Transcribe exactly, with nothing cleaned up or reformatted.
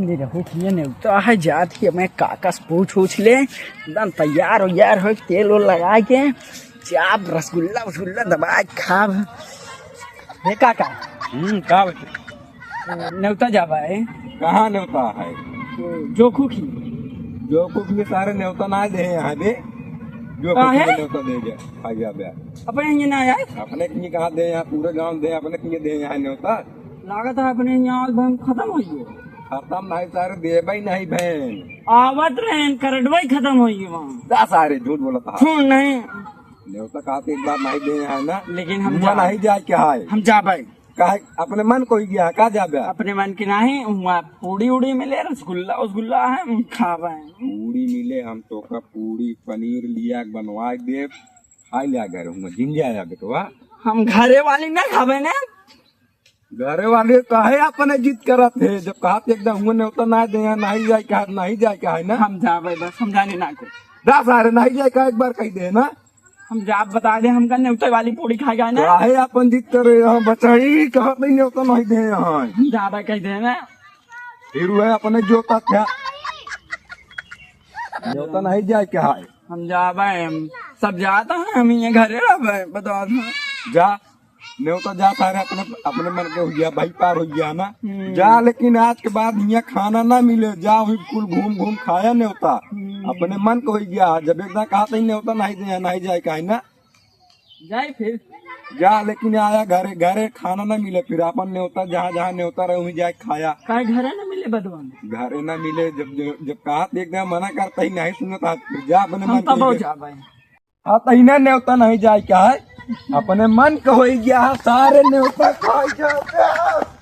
ले रहो, ये नेवता है, जात ही मैं काका से पूछ उछ ले, एकदम तैयार हो यार हो, तेल वेल लगा के, चाप, रसगुल्ला, रसगुल्ला दबा के खाब। हे काका। हम्म, का बेटे? नेवता जाबा है। कहाँ नेवता है? जोखू की। जोखू की सारे नेवता ना दे यहाँ बे। जोखू काहे? की नेवता दे दे, आ जा बे। अपने ये ना आए? अपने की कहाँ दे यहाँ, पूरे गांव दे, अपने की दे यहाँ नेवता। लागत है अपने यहाँ आज हम खत्म हो गए। खत्म नहीं सारे, देबे ही नहीं बहन। आवत रहन, करडवा ही खत्म हो गए वहाँ। जा सारे, झूठ बोलत है। सुन नहीं। नेवता कहा तो एक बार नहीं दे यहाँ ना। लेकिन हम हुआ जा- नहीं जाए क्या है? हम जाबे। काहे अपने मन को ही गया, का जाबे? अपने मन के नहीं, हुआ पूड़ी उड़ी मिले, रसगुल्ला उसगुल्ला है, हम खाबे। पूड़ी मिले, हम तो का पूड़ी, पनीर लिया के बनवा के दे, खा लिया घर, हुआ जिन जाया बेटवा। हम घरे वाली ना खाबे ना। घरे वाले काहे अपने जिद करत है? जब कहा तो एकदम हुआ नेवता ना दे, नहीं जाए कहा, नहीं जाए कहा है ना। हम जाबे बस, हम जाने ना को। दस सारे नहीं जाए कहा, एक बार कह दे ना। हम जाब बता दे, हमका नेवता वाली पूड़ी खाए गए ना। काहे अपन जिद करे यहाँ बचाई, कहा नहीं नेवता नहीं दे यहाँ। हम जाबे कह दे ना। फिर वह अपने जोता क्या? नेवता नहीं जाए क्या है? हम जाबे, हम सब जाता है, हम ये घरे रहबे, बता दो। जा, नेवता जा सारे अपने, अपने मन के हो गया, भाई पार हो गया ना। हम्म। जा, लेकिन आज के बाद यहाँ खाना ना मिले, जा वही कुल घूम घूम खाया नेवता। हम्म। अपने मन को हो गया, जब एक बार कहा था नेवता नहीं दे, नहीं जाए कहा ना। जाए फिर। जा, लेकिन आया घरे, घरे खाना ना मिले, फिर अपन नेवता जहाँ जहाँ नेवता रहे वहीं जाए खाया। काहे घरे ना मिले बदवा में? घरे ना मिले, जब, जब, जब कहा तो एकदम मना करता ही नहीं सुनता, फिर जा अपने हम मन तब के हो जाबे। हाँ, तो इन्हें नेवता नहीं जाए क्या है? अपने मन का हो गया है, सारे नेवता खाए जाते हैं।